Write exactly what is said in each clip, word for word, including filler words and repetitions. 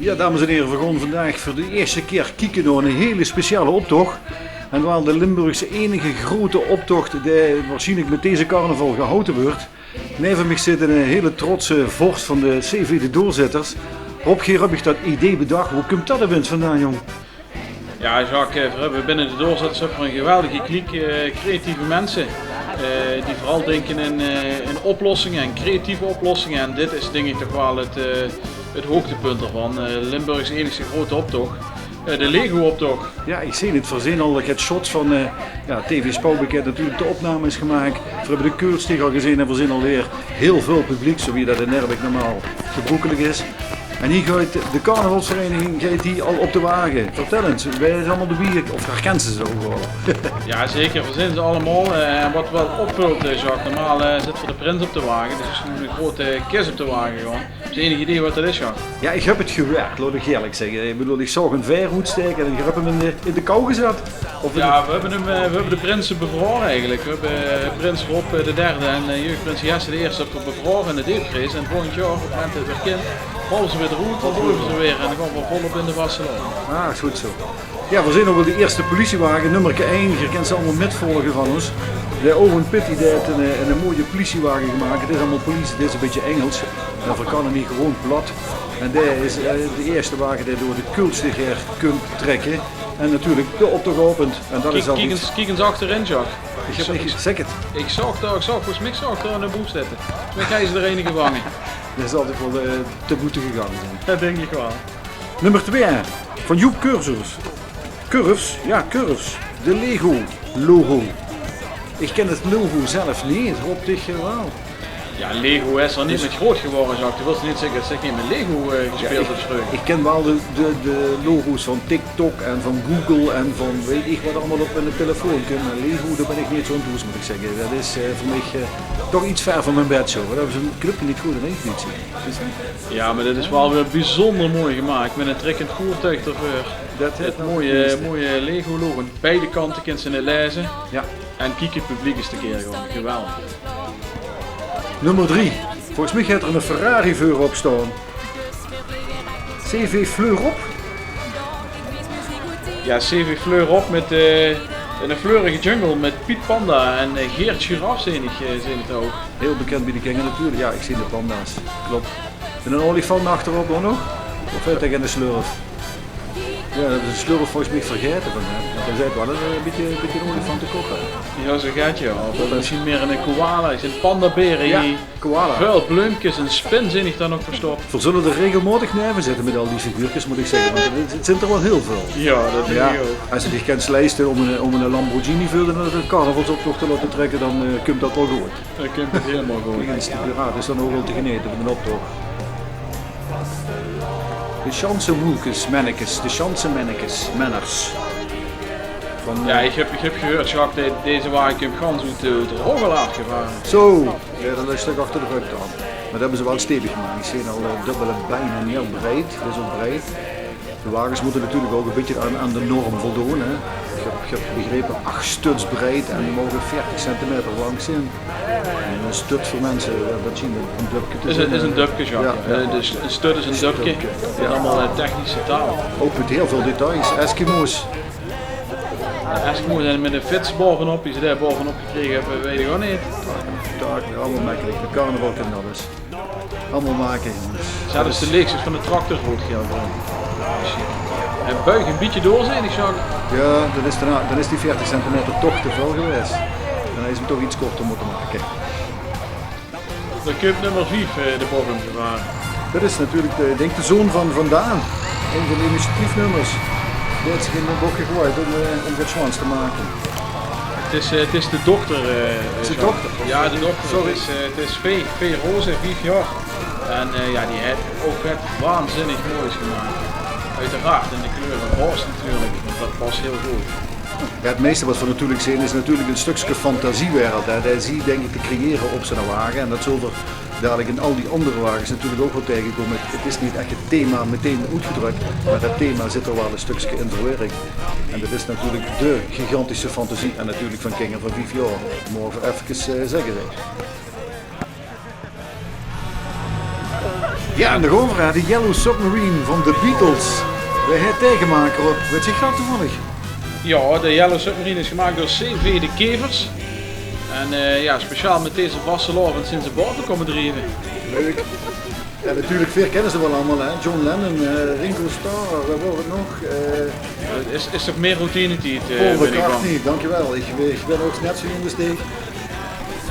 Jao, dames en hiere, veer gaon vandaag veur de ierste kier kieke nao 'ne hiele speciale optoch. En waal de Limburgs enige groete optoch dae waarsjienlik mit deze carnaval gehaoje weurt. Neve mich zit 'ne hiele trotse vors van de C V De Doorzetters. Rob, geer höb ich dat idee bedach. Wo kump dat ewins vandaan, jóng? Jao, Jacques, eh, veer höbbe binne de Doorzetters höbbe veer 'n geweldige kliek, eh, creatieve minse, eh, die veural dinke in, eh, in oplossinge en creatieve oplossinge. En dit is, dink ich, toch waal 't, eh, 't hoogtepunt d'rvan. Eh, Limburgs enigste groete optoch. Eh, de Lego-optoch. Jao, ich zeen 't. Veer zeen al get shots van, eh, jao, T V Spouwbeek haet natuurlik de opnames gemaak. Veer höbbe de Kulsteeg al gezeen en veer zeen alweer hiel väöl publiek, zowie dat in Neerbeek normaal gebroekelik is. En hie geit de carnavalsvereiniging geit hie al op de wage. Vertèl ins, wae is allemaol d'rbie? Of herkins se ze ouch waal? Jao, zeker, veer zeen ze allemaol. Eh, en wat waal opvèlt, eh, Jacques, normaal, eh, zit veur de prins op de wage, dus is noe 'n groete kis op de wage gewoon. Höbs se enig idee wat dat is, Jacques? Jao, ich höb 't gewèrk, laot ich ierlik zègke. Ich bedoel, ich zoog 'n vaer oetstaeke en ich höb 'm in de, in de kou gezat. Of in... Jao, veer höbbe 'm, eh, veer höbbe de prinse bevraore eigelik. Veer höbbe, eh, prins Rob, eh, de derde en, eh, jeugdprins Jesse de ierste höbbe veer bevraore in de deepvries. En volgend jaor, op 't moment dat 't weer kint, haole v'r ze weer d'roet, dan doon v'r ze weer en dan gaon v'r volop in de vastelaovend. Ah, is good zoe. Jao, veer zeen ouch al de ierste politiewage, nummerke ein. Geer kint ze allemaol mitvolge van ós. De Owen Pitty, dae haet 'n, eh, 'n mooie politiewage gemaak. 't Is allemaol politie, 't is 'n bietje Engels. En veer kanne neet gewoon plat. En dae is, eh, de ierste wage dae door de Kulsteeg haer kump trèkke. En natuurlik de optoch aopent. En dat is al... Kiek ins, kiek ins achterin, Jacques. Ich höb neet gezag 't. Ich zoog dao, ich zoog, volges mich zoog dao 'ne boef zitte. Volges mich höbbe ze d'r eine gevange. Dae zal toch waal, eh, te boete gegange zeen. Dat dink ich waal. Nummer twee, van Joep Curvers. Curvers, jao, Curvers. De Lego-logo. Ich ken 't logo zelf neet, Rob, dich waal? Jao, Lego is d'r neet mit groot gewore, Jacques. Doe wils neet zègke dat ich neet mit Lego, eh, gespeeld höb vreuger. Ich ken waal de, de, de logo's van TikTok en van Google en van weit ich wat allemaol op miene telefoon kump. Mer Lego, dao bön ich neet zoe aan thoes, mót ich zègke. Dat is, eh, veur mich, eh, toch get wied van mien bedshow. Dao höbbe ze 'n clubje neet good in ingekleid, zeen. Jao, mer dit is waal weer biezunjer mooi gemaak. Mit 'n trekkend voertuig d'rveur. 't Mooie, mooie Lego-logo. Beide kante kins se 't laeze. Jao. En kiek, 't publiek is tekeer gegange. Geweldig. Nummer drie. Volges mich haet d'r 'ne Ferrari veurop staon. C V Fleurop? Jao, C V Fleurop mit, eh, 'ne fleurige jungle mit Piet Panda en, eh, Geert Giraf, zeen ich, eh, zeen ich ouch. Hiel bekind bie de kinger natuurlik. Jao, ich zeen de panda's. Klop. En 'nen olifant achterop ouch nog? Of haet hae geine slurf? Jao, dat is 'ne slurf volges mich vergaete van häöm. Want hae zit waal 'n, eh, bietje, bietje 'n olifantekop, hè. Jao, zoe geit 't, jao. Of mesjien mieë 'ne koala. Is 'n pandabeer, jao, hie. Koala. Väöl bleumkes, 'n spin zeen ich dao nog verstop. Veer zulle d'r regelmaotig neve zitte mit al die figuurkes, mót ich zègke. Want 't, 't zint d'r waal hiel väöl. Jao, dat dink ich ouch. Es se dich kins leiste óm 'n, óm 'ne Lamborghini veur de carnavalsoptoch te laote trèkke, dan, eh, kump dat waal good. Dan kump 't hielemaol good. Kiek ins, de piraat is dan ouch al te genete van d'n optoch. De Sjanse-moekes, mennekes, de Sjanse-mennekes, menners. Van, jao, eh, ich höb, ich höb gehuurd, Jacques, de-, deze wage kump gans oet, eh, oet de Roggelaar gevare. Zo, jao, dat is 'n stök achter de rök dan. Mer dat höbbe ze waal stevig gemaak. Ich zeen al, eh, dubbele bein en hiel breid. Dat is ouch breid. De wages mótte natuurlik ouch e bietje aan, aan de norm voldoon, hè. Ich höb, ich höb begrepe, ach stuts breid en die moge veertig centimeter lang zeen. En 'n stut veur minse, jao, dat zeen 'n döpke te zeen, hè. Is 'n döpke, Jacques. Jao, jao. Eh, dus 'n stut is 'n döpke. Döpke, jao. Dat is allemaol, eh, technische taal. Ouch mit hiel väöl details. Eskimo's. Jao, Eskimo's en mit 'n fiets baovenop, wie ze dae baovenop gekrege höbbe, weit ich ouch neet. Taak, allemaol mekkelik. De carnaval kint alles. Allemaol make, jónges. Zelfs de leegsjes van de tractor roead geel-bruin. En buig e bietje door, zeen ich, Jacques. Jao, dan is, dan, dan is die veertig centimeter toch te väöl gewaes. Dan haw ze 'm toch get korter mótte make. Dan kump nummer vief, eh, de bok umgevare. Dat is natuurlik de, ich dink de zoon van Van Daan. Ein van de initiatiefnummers. Dae haet zich in de bok gegooid óm, eh, óm get sjoons te make. 't Is, eh, 't is de dochter, eh, Is de dochter? Jao, de dochter. Sorry. 't Is, eh, 't is Fee, Fee Roze, vief jaor. En, eh, jao, die haet ouch get waanzinnig moois gemaak. Oeteraard in de kleure roze natuurlik, want dat pas hiel good. Jao, 't meiste wat v'r natuurlik zeen is natuurlik e stökske fantasiewereld, hè. Dae is hie, dink ich, te creëre op zoe'n wage. En dat zölle v'r dalik in al die anger wages natuurlik ouch waal taengekómme. 't Is neet ech 't thema meteen oetgedrök, mer dat thema zit d'r waal e stökske in verwirk. En dat is natuurlik de gigantische fantasie en natuurlik van kinger van vief jaor. Moge v'r efkes, eh, zègke, hè. Ja, en dao gaon v'r, hè, de Yellow Submarine van de Beatles. Wae haet dae gemaak, Rob? Wèts dich dat toevallig? Ja, de Yellow Submarine is gemaak door C V de Kevers. En eh, ja, speciaal mit deze vastelaovend zeen ze bove kómme drieve. Leuk. Ja, natuurlik, veer kènne ze waal allemaol, hè. John Lennon, eh, Ringo Starr, wae waor 't nog? Eh, Is, is toch mieë routine-tied, eh, Paul McCartney, dankjewel. Ich, ich bön ouch net zoe jónk es dich.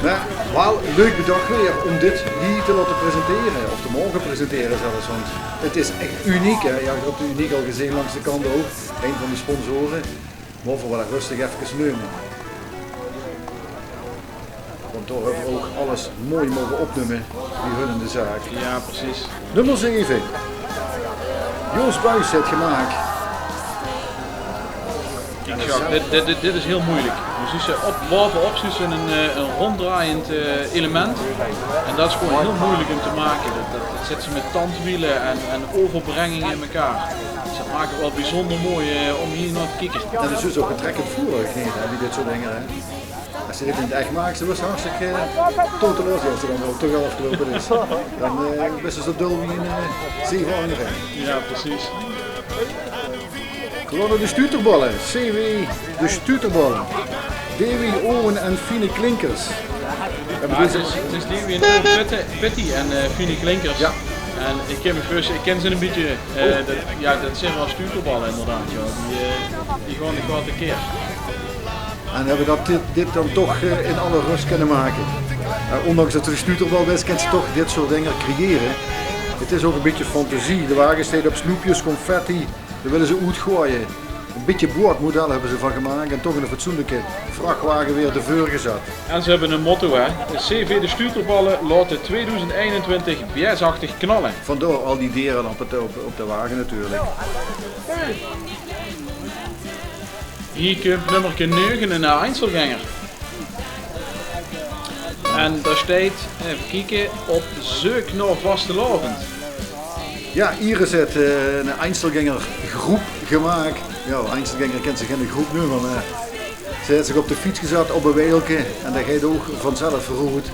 Mer waal leuk bedach weer óm dit hie te laote presentere, of te moge presentere zelfs, want 't is ech uniek, hè. Ja, geer höb de Uniek al gezeen langs de kant ouch, ein van de sponsore. Moge v'r waal röstig efkes neume. Want dao höbbe v'r ouch alles mooi moge opnumme bie hun in de zaak. Ja, precies. Nummer zeve. Joost Buys haet gemaak. Kiek, Jacques, dit, dit, dit, dit is hiel meujelik. Dus zuus se op, bove-op zuus se ein, eh, ein róndjdrajend, eh, element. En dat is gewoon hiel meujelik óm te make. Dat, dat, dat zèt se mit tandwiele en, en euverbrenginge in mekaar. Dus dat maak 't waal biezónder mooi, eh, óm hie nao te kieke. En 't is dus ouch 'n trekkend voertuig, hè, bie dit soort dinger, hè. Es se dit in 't ech maaks, dan weurs se hartstikke, eh, toteloos es 't dan waal toch aafgeloupe is. Dan, eh, bis se zoe dol wie 'n, eh, zeevanger. Ja, precies. Gewoon nog de Stuuterballe. C W de Stuuterballe. Davy, Owen en Fine Klinkers. Ja, 't is, 't is Davy en Owen Pitti, Pitti en, eh, Fine Klinkers. Ja. En ich kin mich veurstelle, ich kin ze 'n bietje, eh, dat, ja, dat zeen waal stuuterballe inderdaad, ja. Die, eh, die gaon, die gaon tekeer. En höbbe dat dit, dit dan toch, eh, in alle rös kinne make. Eh, ondanks dat se de stuuterbal bis, kins se toch dit soort dinger creëre. 't Is ouch 'n bietje fantasie. De wage steit op snoepjes, confetti. Dan wille ze oetgoaje. 'n Bietje boordmodel höbbe ze d'rvan gemaak en toch 'ne fatsoenlike vrachwage weer d'rveur gezat. En ze höbbe 'n motto, hè. C V de Stuuterballe laote tweedoezend einentwintig biesachtig knalle. Vandaor al die dere op 't, op, op de wage natuurlik. Hie kump nummerke neuge, 'ne Einzelgänger. En dao steit, effe kieke, op zeuk nao vastelaovend. Ja, Iris haet, eh, 'n Einzelgänger groep gemaak. Ja, Einzelgänger kins se gein groep neume, mer ze haet zich op de fiets gezat, op e wielke. En dat geit ouch vanzelf veuroet.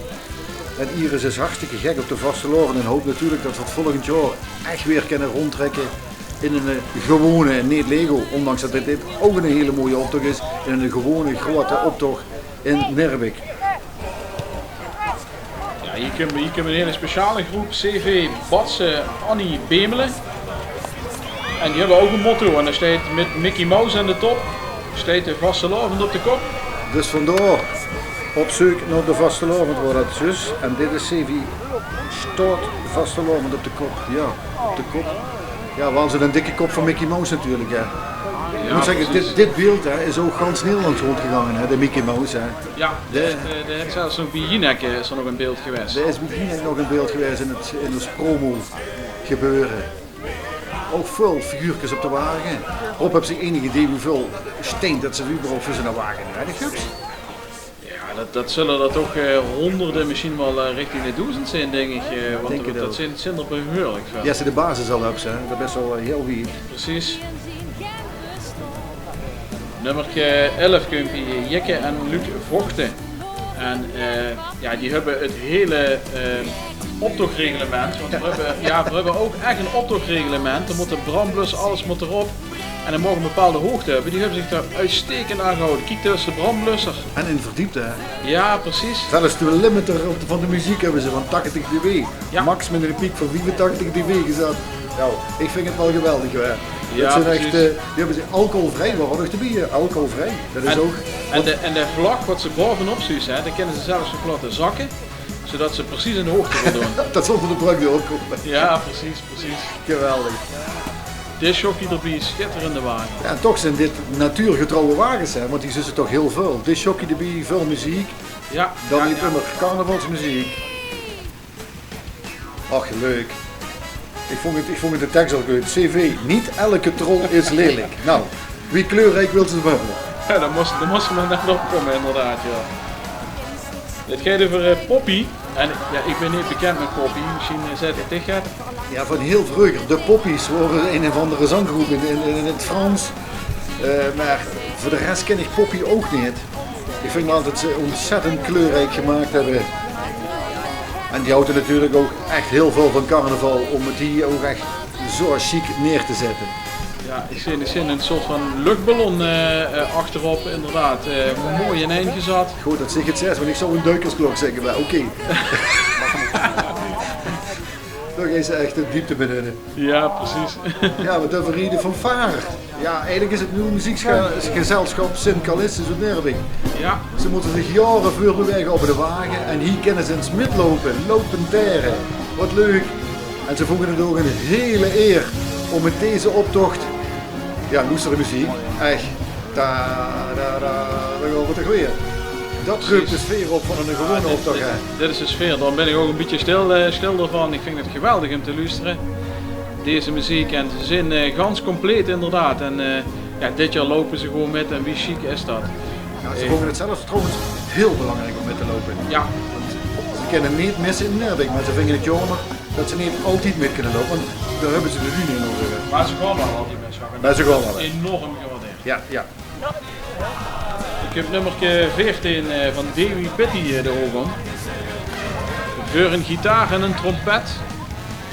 En Iris is hartstikke gek op de vastelaovend en hoopt natuurlik dat v'r 't volgend jaor ech weer kinne róndjtrèkke in 'ne, eh, gewone, neet Lego, ondanks dat dit, dit ouch 'ne hele mooie optoch is, in 'ne gewone groete optoch in Neerbeek. Ja, hie kump, hie kump 'n hele speciale groep, C V Batse Annie Bemele. En die höbbe ouch 'n motto en dao steit: mit Mickey Mouse aan de top steit de vastelaovend op de kop. Dus vandaor op zeuk nao de vastelaovend, waor dat dus. En dit is C V staot vastelaovend op de kop. Ja, op de kop. Ja, waal zoe'n dikke kop van Mickey Mouse natuurlik, hè. Ich mót zègke, dit, dit beeld, hè, is ouch gans Nederland róndjgegange, hè, de Mickey Mouse, hè. Ja, dae, eh, dae haet zelfs nog bie Jinek, eh, is d'r nog in beeld gewaes. Dae is bie Jinek nog in beeld gewaes in 't, in 't promo-gebeure. Ouch väöl figuurkes op de wage. Rob, höbs se enig idee wieväöl stein dat se überhaupt veur zoe'n wage nudig höbs? Ja, dat, dat zulle d'r toch, eh, hóngerde, mesjien waal, eh, richting de doezend zeen, dink ich. Eh, want dat zeen, zeen d'r behuurlik väöl. Ja, es se de basis al höbs, hè. Dat is al, eh, hiel wied. Precies. Nummerke elf kump hie, Jikke en Luc Vochten. En, eh, ja, die höbbe 't hele, eh, optochreglement. Want v'r höbbe, ja, v'r höbbe ouch ech 'n optochreglement. D'r mót 'ne brandblusser, alles mót d'rop. En dan maag 'n bepaalde hoogte höbbe. Die höbbe zich dao oetstekend aan gehawwe. Kiek, dao is de brandblusser. En in verdiepte, hè? Ja, precies. Zelfs de limiter op de, van de meziek höbbe ze van tachtig decibel. Ja. Max mit 'ne piek van viefentachtig decibel gezat. Nou, ich vinj 't waal geweldig, hè. Ja, dat zeen ech, precies. Eh, die höbbe ze alcoholvrij, waor ouch d'rbie, hè. Alcoholvrij. Dat is ouch. En de, en de vlag wat se baovenop zuus, hè, die kinne ze zelfs nog laote zakke, zoedat ze precies in de hoogte voldoon. Dat ze ónger de brögk doorkómme. Ja, precies, precies. Geweldig. Discjockey d'rbie, sjitterende wage. Ja, en toch zeen dit natuurgetrouwe wages, hè, want die zuus se toch hiel väöl. Discjockey d'rbie, väöl meziek. Ja, dan ja, hie ja. Ummer carnavalsmeziek. Och, leuk. Ich vónj 't, ich vónj 't de teks al good. C V, niet elke troll is lelijk. Nou, wie kleurriek wils se 'm höbbe? Ja, dan mós, dan mós se mer net opkómme, inderdaad, ja. Dit geit euver, eh, Poppy. En ja, ich bön neet bekènd mit Poppy. Mesjien, eh, zaet 't dich get. Ja, van hiel vreuger. De Poppies wore ein of anger zanggroep in, in, in 't Frans. Eh, mer veur de res kin ich Poppy ouch neet. Ich vinj waal dat ze 't óntzèttend kleurriek gemaak höbbe. En die hawte natuurlik ouch ech hiel väöl van carnaval, óm 't hie ouch ech zo sjiek neer te zètte. Ja, ich zeen, ich zeen ein soort van luchballon, eh, eh, achterop, inderdaad. Eh, mooi inein gezat. Good det se 't zaes, want ich zou ein duikersklok zègke, mer oké. Dao is ech de diepte benódde. Ja, precies. Ja, wat höbbe v'r hie? De fanfaar. Ja, eigelik is 't noe meziekgezelschap Sint Callistus oet Neerbeek. Ja. Ze mótte zich jaore veurbereide op de wage en hie kinne ze ins mitloupe. Loupe terre. Wat leuk. En ze vónge 't ouch ein hele eer óm mit deze optoch, ja, loester de meziek, ech, da, da, da, dao gaon v'r toch weer. Det röp de sfeer op van eine gewone optoch, hè. Dit is de sfeer. Dao bön ich ouch ein bietje stil, eh, stil d'rvan. Ich vinj 't geweldig óm te loestere. Deze meziek. En ze zeen, eh, gans compleet inderdaad. En, eh, ja, dit jaor loupe ze gewoon mit. En wie sjiek is det? Ja, ze vónge 't zelf trouwens hiel belangriek óm mit te loupe. Ja. Want ze kinne neet misse in Neerbeek, mer ze vinge 't jaomer det ze neet altied mit kinne loupe. Want dao höbbe ze de luuj neet euver. Mer ze gaon waal altied mit, zag ich. Mer ze gaon waal. Enorm gewaardeerd. Ja, ja. Ich höb nummerke veertien, eh, van Davy Pitty, eh, de hoog óm. Veur ein gitaar en ein trompet.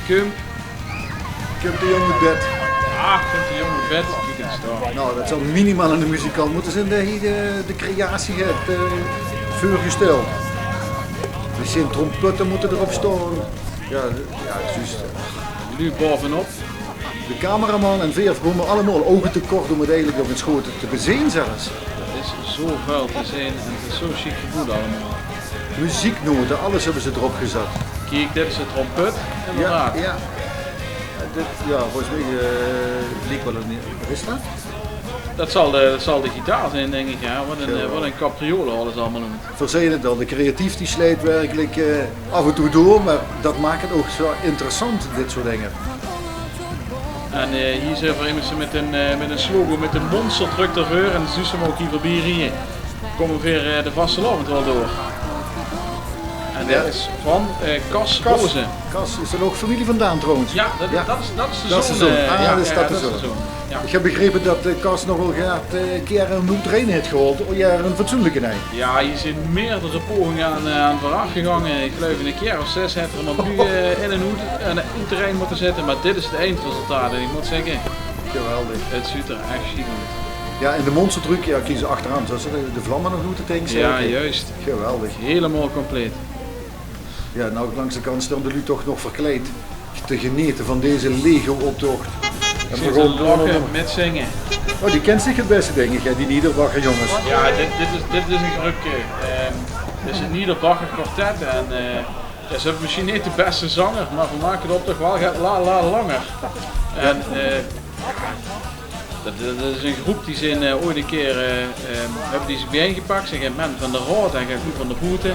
Kump. Kump de jóng oet bèd. Ah, kump de jóng oet bèd. Kiek ins dao. Nou, det zal minimaal eine muzikant mótte zeen dae hie de, de creatie haet, eh, veurgesteld. Mesjien trompetten mótte d'rop staon. Ja, ja, zjus. Noe baovenop. De cameraman en veer kómme allemaol ouge te kort óm 't eigelik nog ins good te bezeen zelfs. Det is zo väöl te zeen en 't is zo sjiek geboewd allemaol. Mezieknote, alles höbbe ze d'rop gezat. Kiek, dit is de trompet, inderdaad. Ja, ja. Dit, ja, volges mich, eh, liek waal ein, wat is det? Det zal de, det zal de gitaar zeen, dink ich, ja. Wat ein, eh, wat ein capriolen alles allemaol. Veer zeen 't al, de creatief die sleit werkelik, eh, af en toe door, mer det maak 't ouch zo interessant, dit soort dinger. En, eh, hie zeen v'r immers mit ein, eh, mit ein slogo mit de monstertruck d'rveur. En zuus se 'm ouch hie veurbie rieje. Kómme v'r, eh, de vastelaovend waal door. En det is van, eh, Cas Rozen. Cas, is det ouch femilie vandaan trouwens? Ja, det, det is, det is de zoon, eh, ah, ja, dus ja, det is de zoon. Ja. Ich höb begrepe det, eh, Cas nogal get, eh, kiere ein hoed d'rein haet gehaold. O ja, ein fatsoenlike, nae. Ja, hie zeen meerdere poginge aan, eh, aan veuraaf gegange. Ich geluif ein kier of zes haet 'r 'm opnuuj, eh, in ein hoed en oet d'rein mótte zètte, mer dit is 't eindresultaat. En ich mót zègke, geweldig. 't Zuut d'r ech sjiek oet. Ja, en de monstertruck, ja, kiek ins achteraan, zoe zeen de, de vlamme nog oet 't ding. Ja, zègke. Juist. Geweldig. Hielemaol compleet. Ja, nou, langs de kant staon de luuj toch nog verkleid te genete van deze Lego-optocht. En v'r gaon door nao de... Mitzinge. Oh, die kins dich 't bèste, dink ich, hè, die Niederbacher jónges. Ja, dit, dit is, dit is ein grupke. Ehm, dit is 't Niederbacher kwartet. En, eh, ja, ze höbbe mesjien neet de bèste zenger, mer v'r make de optoch waal get la la langer. En, eh, Det, det is ein groep die zeen, eh, ooit ein kier, eh, ehm, höbbe die zich biejein gepak, zeen: Ment van de Raod en Ment van de Boete.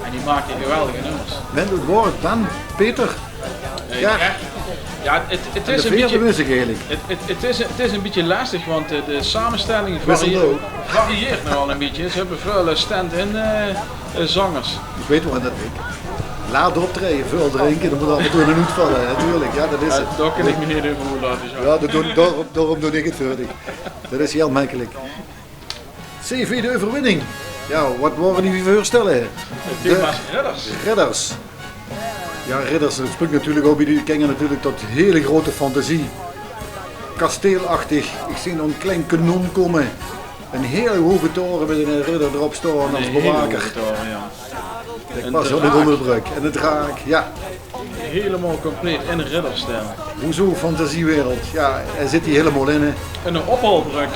En die make geweldige nummers. Ment oet Woord, Ben, Peter. Eh, ja. Ja, 't, 't is ein bietje, 't, 't, 't is, 't is ein bietje lestig, want, eh, de samestelling varie-, varieert nogal ein bietje. Ze höbbe väöl, eh, stand-in, eh, eh, zangers. Ich weit waal det ich laat optraeje, väöl drinke, dan mót af en toe ein hoed valle, natuurlik. Ja, det is 't. Dao kin ich mich neet euver oetlaote, zo. Ja, det doon, daorum, daorum doon ich 't veur dich. Det is hiel mekkelik. C V De Euverwinning. Ja, wat waore die veurstelle? De Ridders. Ridders. Ja, Ridders, det spreek natuurlik ouch bie die kinger natuurlik tot hiel groete fantasie. Kasteelachtig. Ich zeen ein klein kanon kómme. Ein hiel hoge tore mit eine ridder d'rop staon es bewaker. Ein hiel hoge tore, ja. Det pas op de Rommelbrögk. En de draak, ja. Hielemaol compleet in ridderstijl. Hoezo fantasiewereld? Ja, hae zit hie hielemaol in, hè. En ein ophaalbrögk.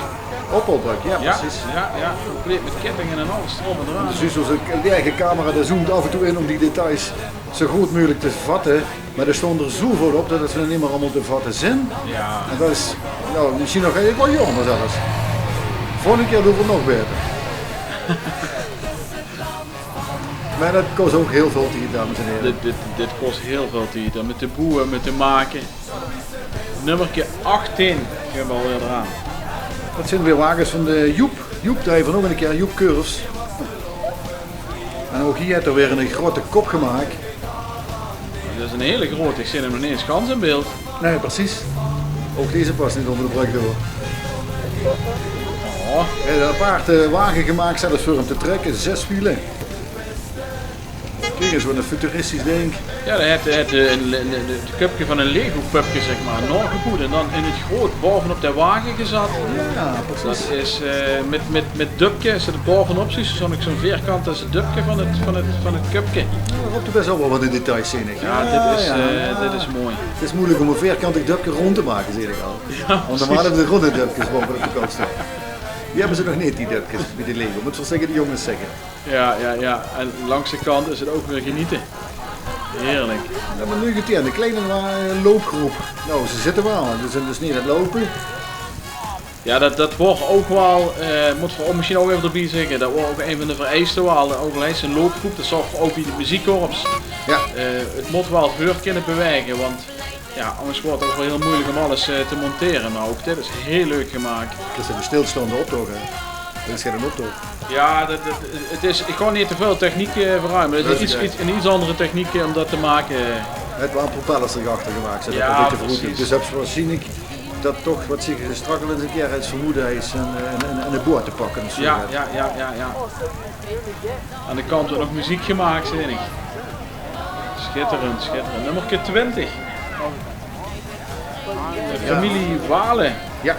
Ophaalbrögk, ja, precies. Ja, ja, compleet mit kettinge en alles d'rop en d'raan. Dus zoe'n lege camera, dae zoomt af en toe in óm die details zo good meugelik te vatte. Mer d'r staon d'r zoeväöl op det ze neet mieë allemaol te vatte zeen. Ja. En det is, nou, mesjien nog eigelik waal jaomer zelfs. Volgende kier doon v'r 't nog baeter. Mer det kos ouch hiel väöl tied, dames en hiere. Dit, dit, dit kos hiel väöl tied. En mit de boewe, mit de make. Nummerke achttien gaon v'r alweer d'raan. Det zeen weer wages van de Joep. Joep, dae haet nog ein kier, Joep Curves. En ouch hie haet 'r weer ein groete kop gemaak. Det is ein hiel groete, ich zeen 'm nog neet ins gans in beeld. Nae, precies. Ouch deze pas neet ónger de brögk door. Oh. Hae haet ein aparte wage gemaak, zelfs veur 'm te trèkke, zes wiele. Kiek ins, wat ein futuristisch dink. Ja, det haet, haet, eh, ein, ein, ein, ein köpke van ein Lego-pupke, zeg maar, naogeboewd en dan in het groot baovenop de wage gezat. Ja, precies. Det is, eh, mit, mit, mit döpke, es se det baovenop zuus, zo'n, zo'n veerkant, det is het döpke van het, van het, van het köpke. Ja, dao höbs se bès waal wat in details zeen, hè. Ja, dit is, eh, dit is mooi. Het is moeilijk om ein veerkantig döpke rond te make, zeen ich al. Ja, want normaal höbbe ze ronde döpkes baovenop de kop staon. Die höbbe ze nog neet, die döpkes, bie de Lego. Mót ich waal zègke, de jónges zègke. Ja, ja, ja. En langs de kant is het ouch weer geniete. Heerlijk. Ja, mer noe geit 'r aan, de kleine wa-, loopgroep. Nou, ze zitte waal, ze zeen dus neet aan het loupe. Ja, det, det waor ouch waal, eh, mót v'r ouch mesjien ouch effe d'rbie zègke, det waor ouch ein van de vereiste waal, ouch al is 't ein loopgroep, det zörg veur ouch bie de meziekkorps. Ja. Eh, het mót waal veur kinne bewaege, want ja, angers waert het ouch waal hiel meujelik om alles, eh, te montere. Mer ouch dit is hiel leuk gemaak. Het is eine stilstaonde optoch, hè? Det is geine optoch. Ja, det, det, het is, ich gaon neet te väöl techniek, eh, verruime. Het is iets, iets, ein iets anger techniek, eh, om det te make. Mit waal propellers d'r achter gemaak, zodet 't ein bietje veuroet geit. Ja, precies. Dus höbs se waarsjienlik det toch, wat se straks al ins ein kier höbs vermoed, is ein, eh, ein, ein, ein boeat te pakke of zo. Ja, ja, ja, ja, ja. Aan de kant weurt nog meziek gemaak, zeen ich. Sjitterend, sjitterend. Nummerke twintig. De femilie Wale. Ja.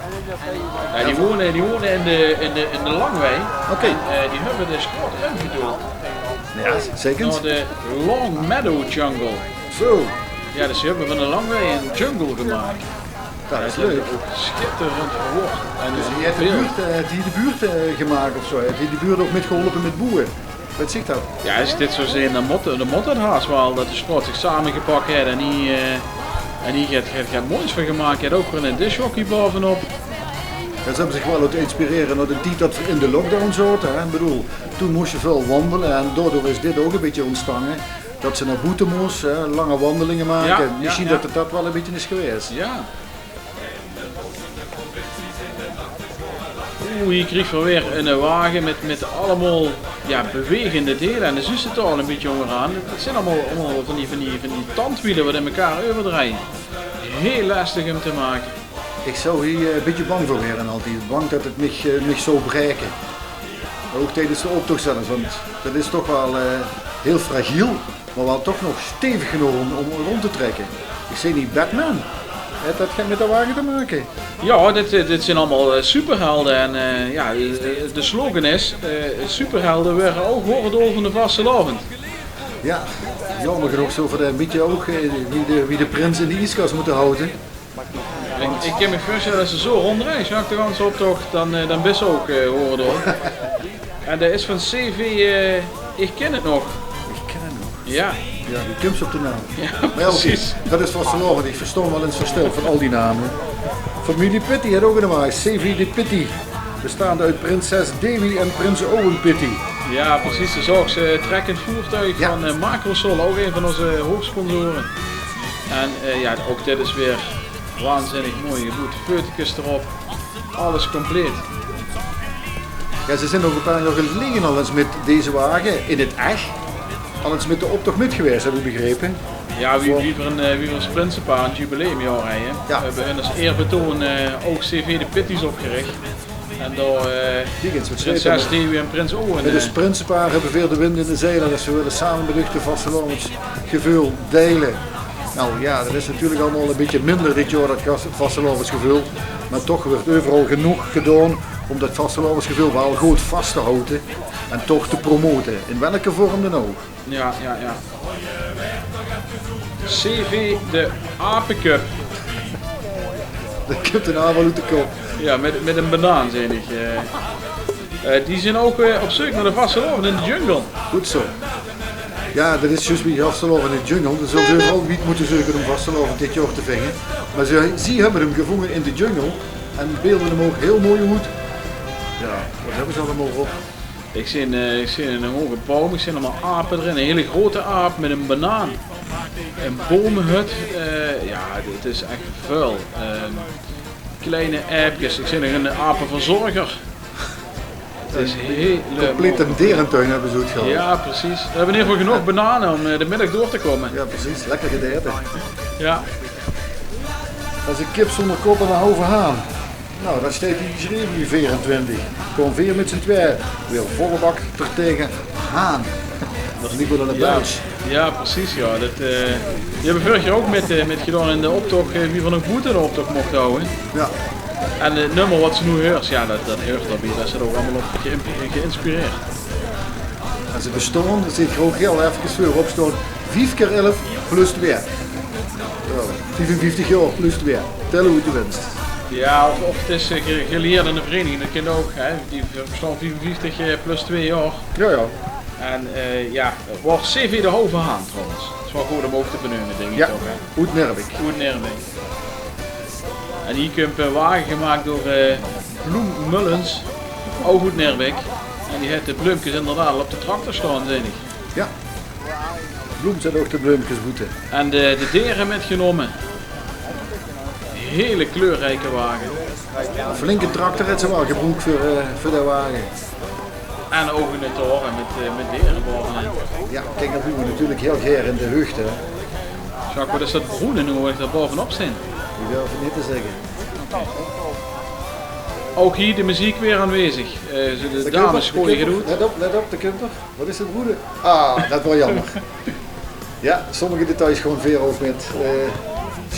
Ja, die wone, die wone in de, in de, in de Langwei. Oké. En, eh, die höbbe de straot umgedoop. Ja, zeker. Nao de Long Meadow Jungle. Zo. Ja, dus die höbbe van de Langwei ein jungle gemaak. Det is leuk. Ouch sjitterend verwoord. En dus die haet de buurt, eh, die de buurt, eh, gemaak of zo. Haet die de buurt ouch mitgeholpe mit boewe. Wat zègk ich? Ja, es ich dit zo zeen, dan mót, dan mót het haos waal det de straot zich samegepak haet en hie, eh, en hie get, get, get moois van gemaak haet. Ouch weer ein discjockey baovenop. Ja, ze höbbe zich waal laote inspirere door de tied det v'r in de lockdown zaote, hè. Ich bedoel, toen mós se väöl wandele en daodoor is dit ouch ein bietje óntstange. Det se nao boete mós, hè, lange wandelinge make. Ja, ja, mesjien det het det waal ein bietje is gewaes. Ja. Oeh, hie kriege v'r weer eine wage mit, mit allemaol, ja, bewegende deile. En dan zuus se het al ein bietje óngeraan. Det zeen allemaol, allemaol van die, van die, van die tandwiele wat in mekaar euverdrejje. Hiel lestig um te make. Ich zou hie, eh, ein bietje bang veur waere altied. Bang det het mich, eh, mich zou braeke. Ouch tiedes de optoch zelf, want det is toch waal, eh, hiel fragiel. Mer waal toch nog stevig genóg óm, óm rónd te trèkke. Ich zeen hie Batman. Haet det get mit de wage te make? Ja, dit, eh, dit zeen allemaol, eh, superhelde. En, eh, ja, eh, de slogan is, eh, superhelde waere ouch hoordedool van de vastelaovend. Ja, jaomer genóg zölle v'r ein bietje ouch, eh, wie de, wie de prins in de ieskas mótte haote. Ich, ich kin mich veurstelle, es se zo róndrejs, ja, de ganse optoch, dan, eh, dan bis se ouch, eh, hoordedool. En det is van C V, eh, Ich kin het nog. Ich kin het nog. Ja. Ja, wie kums se op de naam? Ja, mer ja, oké, precies. Det is vastelaovend, ich verstaon waal ins versjil van al die name. Femilie Pitty haet ouch eine wage, C V de Pitty. Bestaande oet prinses Dewi en prins Owen Pitty. Ja, precies. De Zorgse trekkend voertuig van, eh, Macrosol, ouch ein van ózze hoofsponsoren. En, eh, ja, ouch dit is weer waanzinnig mooi geboewd. Feutekes d'rop. Alles compleet. Ja, ze zeen ouch ein paar jaor geleje al ins mit deze wage in het ech al ins mit de optoch mit gewaes, höb ich begrepe. Ja, wie, wie v'r ein, eh, wie v'r es prinsepaar ein jubileumjaor haje. Ja. V'r höbbe in es eerbetoon, eh, ouch C V de Pitties opgerich. En dao, eh, prinses Dewi en prins Owen, mit es prinsepaar höbbe v'r de wind in de zeile, dus v'r wille same mit uch det vastelaovesgeveul deile. Nou ja, det is natuurlik allemaol ein bietje minder dit jaor, det gas-, vastelaovesgeveul. Mer toch weurt euveral genóg gedaon óm det vastelaovesgeveul waal good vas te haote en toch te promote, in welke vorm dan ouch. Ja, ja, ja. C V de Apecup. Det kump ein aap waal oet de kop. Ja, mit, mit ein banaan, zeen ich. Eh, eh, die zeen ouch, eh, op zeuk nao de vastelaovend in de jungle. Good zo. Ja, det is zjus wie vastelaovend in de jungle. Dan zölle ze euveral wied mótte zeuke óm vastelaovend dit jaor te vinge. Mer ze, ze höbbe 'm gevónje in de jungle en beelde 'm ouch hiel mooi oet. Ja, wat höbbe ze allemaol op? Ich zeen, eh, ich zeen eine hoge boum, ich zeen allemaol ape d'rin. Eine hele grote aap mit ein banaan. Ein boumhut. Eh, ja, het is ech väöl. Ehm, kleine aapkes. Ich zeen nog eine apeverzorger. Het is hiel complete derentuin höbbe ze oetgehaold. Ja, precies. V'r höbbe in eder geval genóg banane óm, eh, de middig door te kómme. Ja, precies. Lekker gedaete. Ja. Det is ein kip zónger kop en ein halve haan. Nou, dan steit hie gesjreve, die veerentwintig. Kómme veer mit zien twieë weer volle bak d'r taenge aan. Det is Nico de Buis. Jao, precies, jao. Det, eh, die höbbe veurig jaor ouch mit, eh, mitgedaon in de optoch, eh, wie v'r nog boete de optoch mochte hawwe. Jao. En 't nummer wat se noe heurs, jao, det, det heurt d'rbie. Det is d'r ouch allemaol op geïmp-, geïnspireerd. En ze bestaon, det zeen ich ouch hiel efkes veurop staon, vief kier elf plus twee. Jao, viefenvieftig jaor plus twee. Tèl wie se wils. Jao, of, of 't is, eh, ge-, gelieërd in de vereiniging, det kin ouch, hè. Die bestaon viefenvieftig, eh, plus twee jaor. Jao, jao. En, eh, jao, waor C V de Houve Haan trouwens. Is waal good óm ouch te beneume, dink ich toch, hè? Oet Neerbeek. Oet Neerbeek. En hie kump 'ne wage gemaak door, eh, Bloem Mullens, ouch oet Neerbeek. En die haet de bleumkes inderdaad al op de tractor staon, zeen ich. Jao. Bloem zèt ouch de bleumkes boete. En de, de dere mitgenómme. Hele kleurrieke wage. Flinke tractor haet ze waal gebroek veur, eh, veur de wage. En ouch 'ne tore mit, eh, mit dere baove-in. Jao, kiek, det doon v'r natuurlik hiel gaer in de huuegde. Jacques, wat is det broene noe, wat ich dao baove-op zeen? Ich durf 't neet te zègke. Ouch hie de meziek weer aanwezig. Eh, de dames goeje good oet. Let op, let op, de kump 'r. Wat is det broene? Ah, det waor jaomer. Jao, sommige details gewoon weer ouch mit, eh,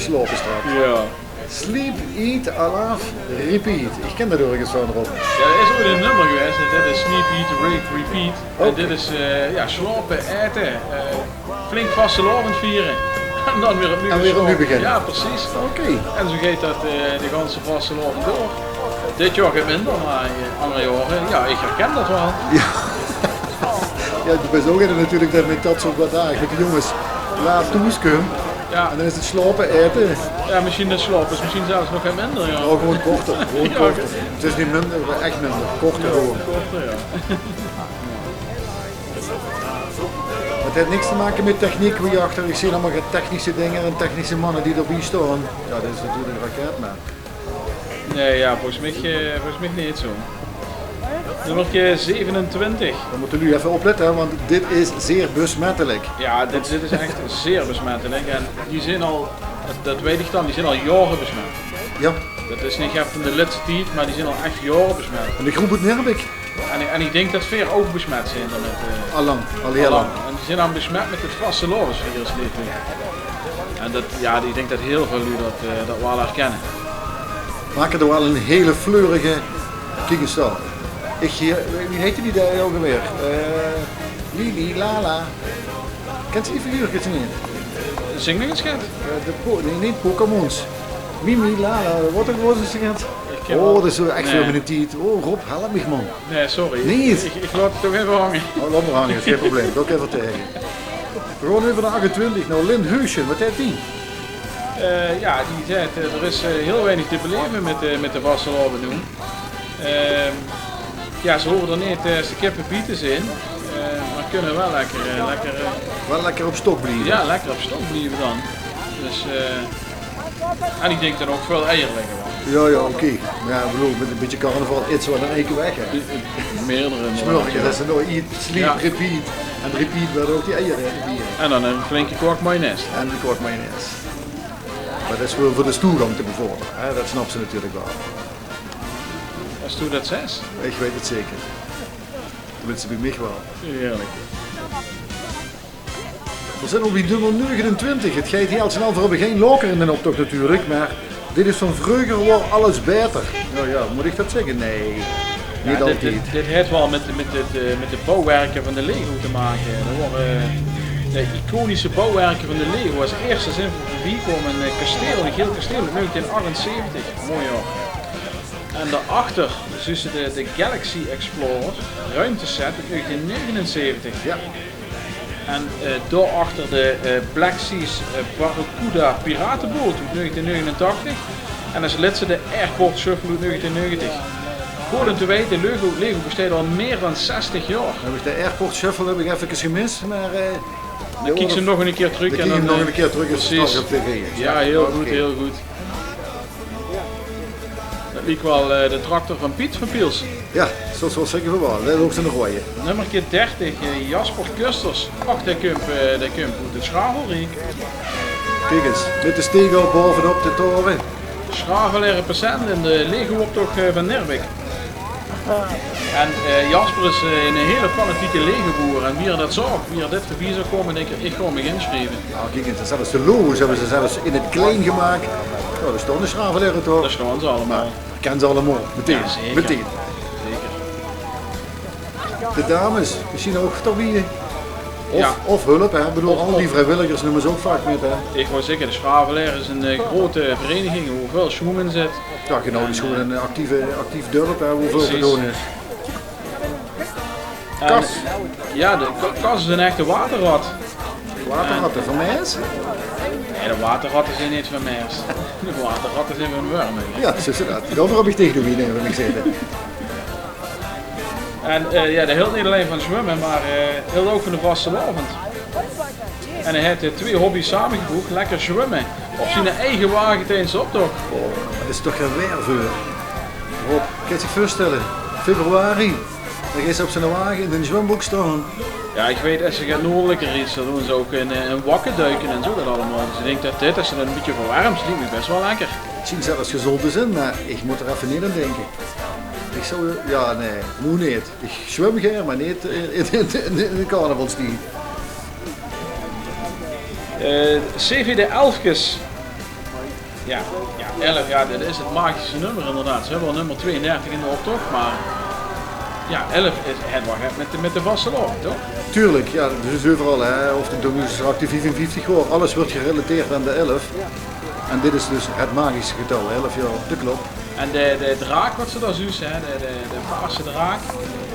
slaope straks. Jao. Sleep, eat, alaaf, repeat. Ich kin det örges van, Rob. Jao, d'r is oeats ein nummer gewaes. Dit is Sleep, Eat, Re-, Repeat. En dit is, eh, jao, slaope, aete, eh, flink vastelaovend viere. En dan weer opnuuj beginne. Jao, precies. Oké. En zoe geit det, eh, de ganse vastelaovend door. Dit jaor get minder, mer, eh, anger jaore, jao, ich herken det waal. Jao. Jao, doe bis ouch eine natuurlik det mit det soort waat, ah, mit de jónges laat thoes kump. Jao. En dan is 't slaope, aete. Jao, mesjien det slaope is mesjien zelfs nog get minder, jao. Jao, gewoon korter, gewoon korter. 't Is neet minder, mer ech minder. Korter gewoon. Korter, jao. 't Haet niks te make mit techniek, wie achter. Ich zeen allemaol get technische dinger en technische manne die d'rbie staon. Jao, det is natuurlik ein raket, mer Nae, jao, volges mich, eh, volges mich neet zoe. Nummerke zevenentwintig. Dan mótte luuj effe oplette, hè, want dit is zeer besmettelik. Jao, dit, dit is ech zeer besmettelik. En die zeen al, det, det weit ich dan, die zeen al jaore besmet. Jao. Det is neet ech van de lètste tied, mer die zeen al ech jaore besmet. En de groep oet Neerbeek? En, en ich dink det veer ouch besmet zeen d'r mit, eh, al lang, al hiel lang. En die zeen dan besmet mit 't vastelaovesvirus, leef ich. En det, jao, ich dink det hiel väöl luuj det, eh, det waal herkinne. Make d'r waal ein hele fleurige. Kiek ins dao. Ich, eh, wie heite die dao ouch alweer? Eh, Lili Lala. Kins se die figuurkes neet? Zing nog ins, Gert. Eh, de Po-, nae, neet Pokémons. Mimi Lala, waat waor 't, Gert? Ich kin waal. Oh, det is ech veur miene tied. Oh, Rob, help mich, man. Nae, sorry. Neet? Ich, ich laot 't toch effe hange. Oh, laot mer hange, is gein probleem. Doon ich effe taenge. Veer gaon euver nao achtentwintig, nao Lin Huusje. Waat haet die? Eh, jao, die zaet, eh, d'r is, eh, hiel weinig te beleve mit, eh, mit de vastelaovend noe. Ehm, jao, ze hove d'r neet, eh, es de kippe bie te zeen. Eh, mer kinne waal lekker, eh, lekker, eh, waal lekker op stok blieve. Jao, lekker op stok blieve dan. Dus, eh, En ich dink det ouch väöl eier ligke waal. Jao, jao, oké. Mer jao, ich bedoel, mit ein bietje carnaval is 't waal in eine kier weg, hè. Meerdere inderdaad, jao. Smörke, det is nog eat, sleep, repeat. En repeat waere ouch die eier, hè, d'rbie, hè. En dan ein flinke kwak mayonaise. En de kwak mayonaise. Mer det is veur, veur de stoelgang te bevordere, hè. Det snaps se natuurlik waal. Es doe det zaes. Ich weit 't zeker. Tenminste, bie mich waal. Heerlik. Veer zeen al bie nummer negenentwintig. 't Geit hiel snel, veer höbbe gein laoker in d'n optoch natuurlik, mer dit is van vreuger waor alles baeter. Jao, jao, mót ich det zègke? Nae, neet altied. Jao, dit, dit, dit haet waal mit, mit 't, eh, mit de bouwwerke van de Lego te make. Det wore, eh, de iconische bouwwerke van de Lego. Es ierste zeen veer veurbie kómme ein, eh, kasteel, ein gael kasteel oet negentien achtenzeventig. Mooi, jao. En daoachter zuus se de, de Galaxy Explorer ruimteset oet negentien negenenzeventig. Jao. En, eh, daoachter de, eh, Black Seas, eh, Barracuda pirateboot oet negentien negenentachtig. En es lètste de Airport Shuffle oet negentien negentig. Good óm te weite, Lego, Lego besteit al mier dan zestig jaor. Höb ich de Airport Shuffle höb ich efkes gemis, mer, eh, dan kiek se nog ein kier trök en dan, eh, nog ein kier trök, precies. Jao, hiel good, hiel good. Det liek waal, eh, de tractor van Piet van Piels. Jao, zoe, zoe zègke v'r waal. Det is ouch zoe'n roeje. Nummerke dertig, eh, Jasper Kusters. Och, dae kump, eh, dae kump oet 't Sjravelriek. Kiek ins, mit de steeg al baovenop de tore. Sjravelaire present in de Lego-optoch, eh, van Neerbeek. En eh, Jasper is eh, 'ne hele fanatieke Lego-boer. En wie 'r det zaog, wie 'r dit veurbie zaog kómme, dink ich, ich gaon mich insjrieve. Jao, kiek ins, zelfs de logo's höbbe ze zelfs in 't klein gemaak. Jao, dao staon de Sjravelaire toch? Dao staon ze allemaol. Herkèns ze allemaol, metein. Jao, zeker. Metein. Zeker. De dames, mesjien ouch d'rbie. Of, of hulp, hè. Ich bedoel, al die vriewilligers numme ze ouch vaak mit, hè. Ich wou zègke, de Sjravelaire is 'n eh, groete vereniging, wo väöl sjoem in zit. Jao, genau, 't is gewoen 'n actieve, actief dörp, hè, wo väöl te doon is. Kas. Jao, de Ka-, Kas is 'n echte waterrat. Waterratte van Maes? Nae, de waterratte zeen neet van Maes. De waterratte zeen van Wurmen. Jao, zoe is 't. Daoveur höb ich tege de wien, höb ich gezag. En eh, jao, dae hilt neet allein van zwumme, mer eh, hilt ouch van de vastelaovend. En hae haet eh, twee hobby's samegevoeg, lekker zwumme op zien eige wage tiedes de optoch. Oh, det is toch gein waer veur. Rob, kins se dich veurstelle? Februari, dan geis se op zien wage in de zwumbrook staon. Jao, ich weit, es se get noordeliker ries, dan doon ze ouch in eh, in wakke duike en zoe get allemaol. Dus ich dink det dit, es se det 'n bietje verwerms, liek mich bès waal lekker. Mesjien zelfs gezónd te zeen, mer ich mót d'r effe neet aan dinke. Ich zou, jao, nae, noe neet. Ich zwum gaer, mer neet in, in, in, in de carnavalstied. Eh, CV de Elfkes. Jao, jao, elf, jao, det is 't magische nummer inderdaad. Ze höbbe al nummer tweeëndertig in de optoch, mer jao, elf is, haet waal get mit de, mit de vastelaovend, toch? Tuurlik, jao, det is euveral, hè. Of de, de, straks de viefenvieftig waor, alles wuuert gerelateerd aan de elf. En dit is dus 't magische getal elf, jao, det klop. En de, de draak wat se dao zuus, hè, de, de, de paarse draak,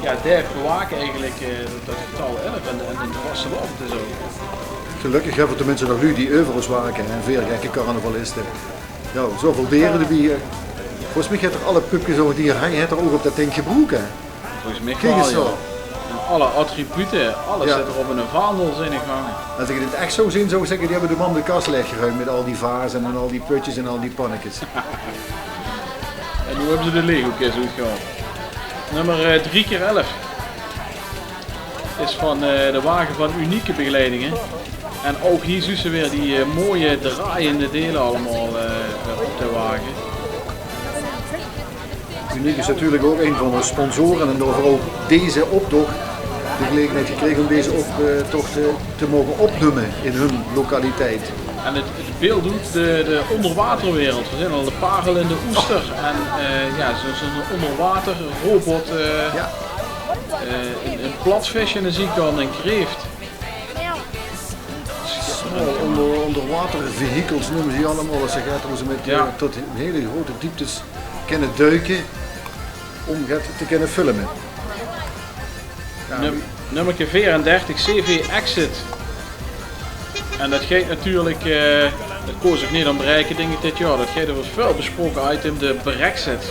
jao, dae bewake eigelik eh, det, det getal elf en, en de vastelaovend en zoe. Gelökkig höbbe v'r teminste nog luuj die euver ós wake, hè, veer gekke carnavaliste. Jao, zoeväöl dere d'rbie, hè. Volges mich haet 'r alle pupkes ouch die hae haet 'r ouch op det dink gebroek, hè. Volges mich waal, jao. En alle attribute, alles zit d'r op 'ne vaandel, zeen ich gaange. Es ich 't ech zoe zeen zou zègke, die höbbe de mam de kas laeggeruimp mit al die vaze en al die pötjes en al die pannekes. En noe höbbe ze de Lego-kis oetgehaold. Nummer eh, drie kier elf is van eh, de wage van Unieke Begeleidinge. En ouch hie zuus se weer die eh, mooie draaiende deile allemaol eh, op de wage. Uniek is natuurlik ouch ein van ós sponsore en daoveur ouch deze optoch de gelegenheid gekrege óm deze optoch te, te moge opnumme in hun lokaliteit. En 't, 't beeld oet de, de óngerwaterwereld. Veer zeen al de parel en de oester. En eh, jao, zoe, zoe'n óngerwaterrobot. Eh, eh, ein, ein platvisje aan de ziekant, ein kreeft. Small onder, onderwatervehicles neume ze die allemaol. Es ze get, wo ze mit eh, tot in hele groete dieptes kinne duike óm get te kinne filme. Jao. Num-, nummerke veerendertig, CV Exit. En det geit natuurlik, eh, det kós ouch neet óntbraeke, dink ich, dit jaor. Det geit euver 't väöl besproke item, de Brexit.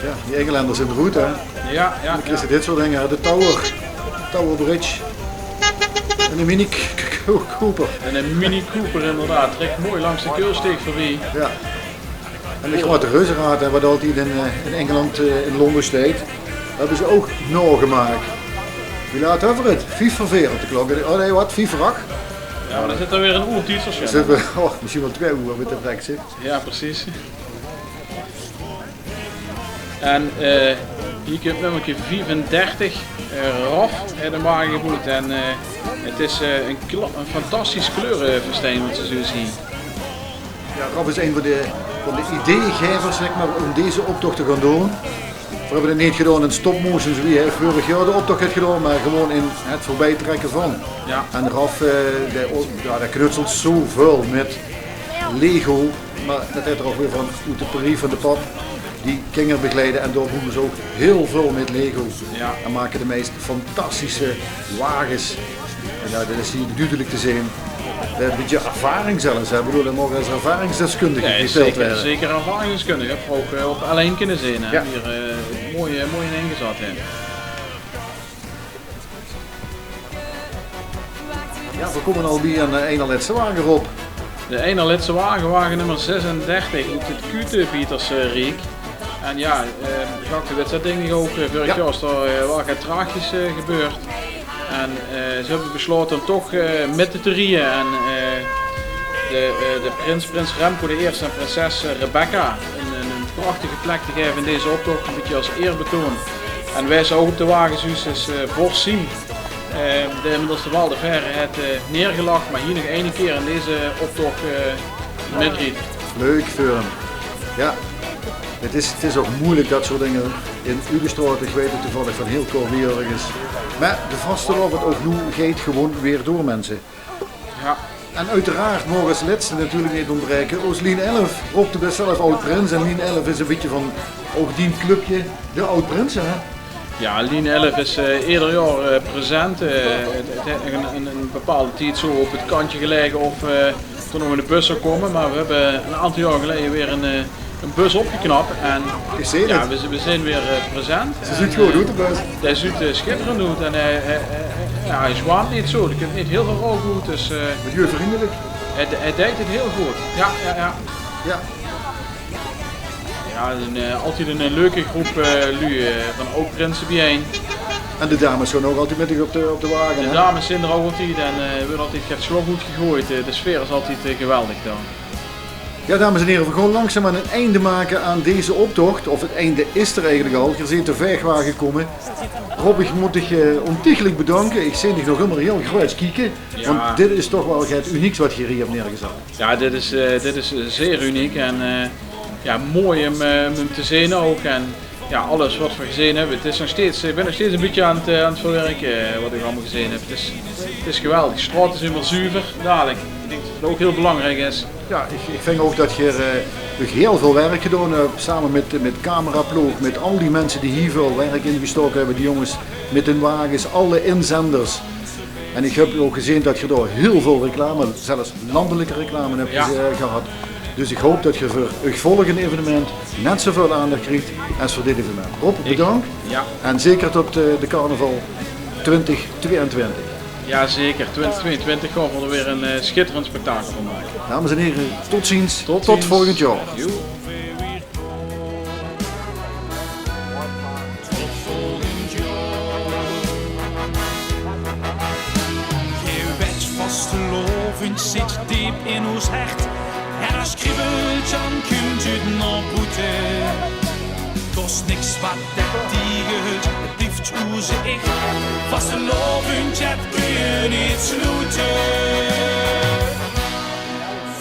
Jao, die Engelenders in de roet, hè. Jao, jao. Dan kriegs se dit soort dinger, hè. De Tower, Tower Bridge. En de Mini K-, K-, K-, Cooper. En ein Mini Cooper, inderdaad. Trèk mooi langs de Keulsteeg veurbie. Jao. En de groete reuzeraad, hè, wat altied in, eh, in Engeland, eh, in Londen steit, höbbe ze ouch naogemaak. Wie laat höbbe v'r 't? Vief veur veer op de klok. Oh nae, wat? Vief veur ach? Jao, mer dan zit d'r weer ein oer tiedsversjil. Dan zitte v'r, oh, mesjien waal twee oer mit de Brexit. Jao, precies. En eh, hie kump nummerke viefendertig, eh, Raf, eh, de wage geboewd. En eh, 't is eh, ein kla-, ein fantastisch kleurefestijn wat se zoe zuus hie. Jao, Raf is ein van de, van de ideegaevers, zèk mer, óm deze optoch te gaon doon. Veer höbbe 't neet gedaon in stop-motion, zoe wie hae veurig jaor de optoch haet gedaon, mer gewoen in 't veurbietrèkke van. Jao. En Raf, eh, dae, jao, dae knutselt zoeväöl mit Lego. Mer det haet 'r ouch weer van oet de perie van de pap. Die kinger begeleide en dao doon ze ouch hiel väöl mit Lego. Jao. En make de meis fantastische wages. En jao, det is hie dudelik te zeen. Ein bietje ervaring zelfs, hè. Ich bedoel, hae maag es ervaringsdeskundige getèld waere. Zeker ervaringsdeskundige. Höb ich ouch eh, op L1 kinne zeen, hè. Jao. Hie eh, mooi, eh, mooi in ingezat, hè. Jao, veer kómme al bie ein, eh, ein na lètste wage, Rob. De ein na lètste wage, wage nummer zesendertig oet 't Kuutebietersriek. En jao, eh, Jacques, det zeen dinger ouch, eh, veurig jaor is d'r eh, waal get tragisch eh, gebeurd. En eh, ze höbbe beslaote óm toch eh, mit te rieje en eh, de, eh, de prins, prins Remco de Ierste en prinses eh, Rebecca, ein, ein, ein prachtige plek te gaeve in deze optoch, e bietje es eerbetoon. En wae ze ouch op de wage zuut is, eh, vors Siem, eh, dae inmiddels de Waal de Vaere haet, eh, neergelag, mer hie nog eine kier in deze optoch, eh, mitriedt. Leuk veur häöm. Jao, 't is, 't is ouch meujelik det soort dinger in Ugestraote. Ich weit 't toevallig van hiel kort bie örges. Mer de vastelaovend ouch noe geit gewoon weer door, minse. Jao. En oeteraard maag es lètste natuurlik neet óntbraeke ós Lien Elf. Rob, doe bès zelf aod-prins en Lien Elf is e bietje van ouch dien clubje, de aod-prinse, hè? Jao, Lien Elf is, eh, eder jaor, eh, present. Eh, 't, 't haet nog 'n, 'n, 'n bepaalde tied zo op 't kantje gelaege of, eh, d'r nog 'ne bus zou kómme, mer veer höbbe 'n aantal jaor geleje weer 'n, eh, 'n bus opgeknap en, jao, veer, veer zeen weer, eh, present. Ze zuut good oet, de bus. Dae zuut, eh, sjitterend oet en hae, hae, hae, jao, hae zjwaamt neet zo. D'r kump neet hiel väöl rouk oet, dus, eh, milieuvriendelik. Hae, hae deit 't hiel good. Jao, jao, jao. Jao. Jao, 'n, eh, altied 'n, eh, leuke groep, eh, luuj, eh, van aod-prinse biejein. En de dames zeen ouch altied mit dich op de, op de wage, hè? De dames zeen d'r ouch altied en, eh, weurt altied get sjwak oet gegoejd. Eh, de sfeer is altied, eh, geweldig dao. Jao, dames en hiere, veer gaon langzaam aan 'n einde make aan deze optoch. Of 't einde is d'r eigelik al. Geer zeet de vaegwage kómme. Rob, ich mót dich, eh, óntiegelik bedanke. Ich zeen dich nog ummer hiel gruuets kieke. Jao. Want dit is toch waal get unieks wat geer hie höb neergezat. Jao, dit is, eh, dit is, eh, zeer uniek en, eh, jao, mooi um, eh, um te zeen ouch. En jao, alles wat veer gezeen höbbe, 't is nog steeds, ich bön nog steeds e bietje aan 't, eh, aan 't verwerke, eh, wat ich allemaol gezeen höb. 't Is, 't is geweldig. Straote zeen weer zuver. Dalik, ich dink det det ouch hiel belangriek is. Jao, ich, ich vinj ouch det geer, eh, uch hiel väöl werk gedaon höb, same mit, mit cameraploog, mit al die minse die hie väöl werk in gestoke höbbe, die jónges mit hun wages, alle inzenders. En ich höb ouch gezeen det geer dao hiel väöl reclame, zelfs landelijke reclame höb, jao, geze-, gehad. Dus ich haop det geer veur uch volgende evenement net zoväöl aandach kriegt es veur dit evenement. Rob, bedank. Jao. En zeker tot, eh, de carnaval twintig tweeëntwintig. Jao, zeker. Twintig tweeëntwintig gaon v'r d'r weer 'n, eh, sjitterend spektakel van make. Dames en hiere, tot ziens. Tot ziens. Tot volgend jaor. Joe. Geer wet, vastelaovend zit deep in ós hert. En es kriebeltje kump 't nao boete. Kos niks wat det tiegeheltj, 't blief oeze ich. Vastelaovend, det kóns se neet sloete.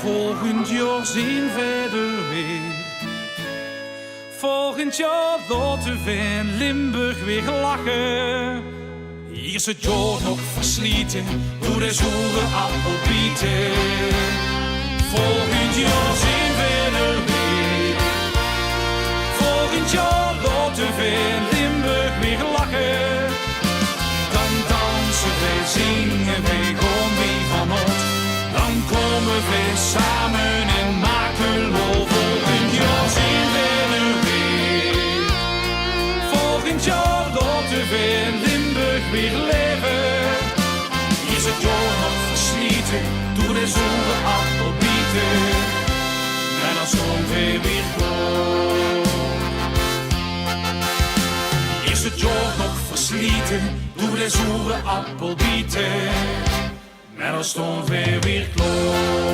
Volgend jaor zeen veer d'r weer. Volgend jaor laote veer Limburg weer lache. Hie is 't jaor nog versliete, door de zoere appel biete. Volgend jaor zeen veer d'r weer. Volgend jaor laote veer Limburg weer lache. Dan danse veer, zinge veer, gaon veer van aod. Dan kómme veer same en make lol. Volgend jaor zeen veer d'r weer. Volgend jaor laote veer Limburg weer laeve. Is 't jaor nog versliete, door de zoere appel biete. En dan staon veer weer klaor. Is 't jaor nog versliete, door de zoere appel biete. Mer dan staon veer weer klaor.